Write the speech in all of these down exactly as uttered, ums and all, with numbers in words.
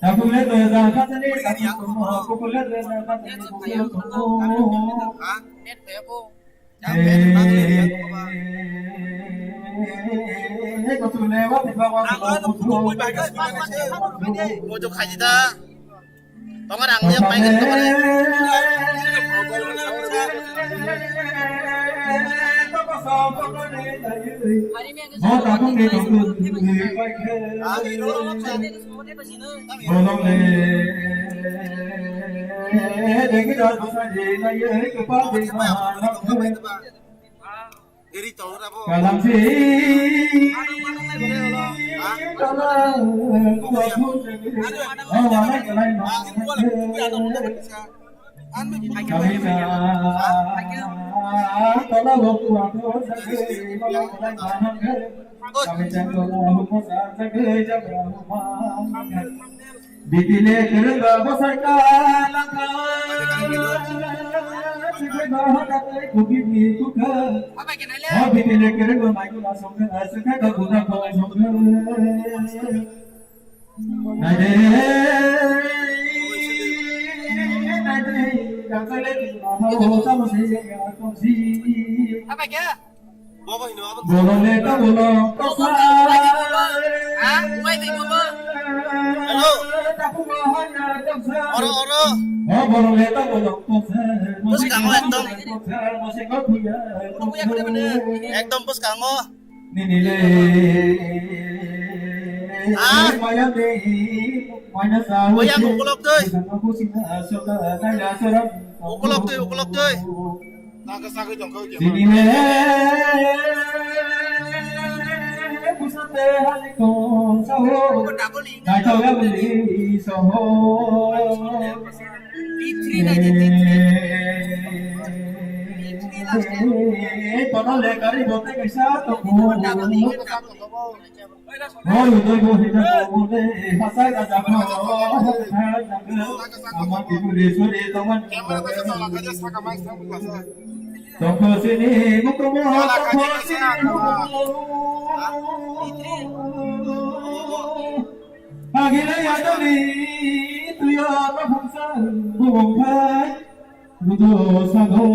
Tabuk le to ya ja khatani, tabuk to mo, kuku le to ya ja khatani, kuku le to mo. Mojo khaji da. Tongar ang yang pakai tongar. Bolong le, degi dor bwsa je, na ye, kepal de, ma, ma, ma. Eri tong ra bo. Kalam si, ha? Tala, kuwa, kuwa, kuwa, kuwa, kuwa, kuwa, kuwa, kuwa, kuwa, kuwa, Bitile kerengga bosai ka langka. Sikhe no hota tei kuki ni kukha. Bitile kerengga mai kula songkha, sikhe ka kuna ko songkha. Nai de, nai de, gangsa le tu ma ho, ta mo se ya ko si. Bolong le ta bolong, ta sa. Ha? Wai tei bolong. Hello. Oro, oro. Oh, bolong le ta bolong, ta sa. Bwskango ekdom. Ekdom bwskango. Nini le. Ah. Maya de, maya sa. Oya, ukulok tei. Ukulok tei, ukulok tei. Sini le, pusate hali ko saho. Naito ya beli soho. Tono le kari bote kaisa to. Hoi, hoi, hoi, hoi, hoi, hoi, hasai raja ko, ama tiburi suri toman. Tongkho sini, mukumo, tongkho sini, mukumo. Agile yadoni, tuyo, mafungsa, bubungkai, budo, sado.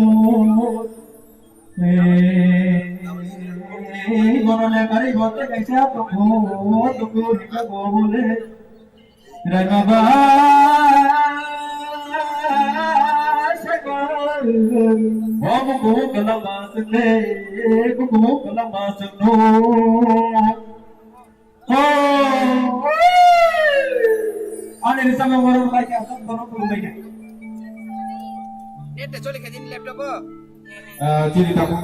Borole kari bote kaisa tongkho, tongkho hika bole. Rangaba sakol. Bo buku kalama sende, buku kalama sendo. Oh. Ani risama borok bai ka, borok bai ka. Net choli kajin laptop o. Ah, chini takung.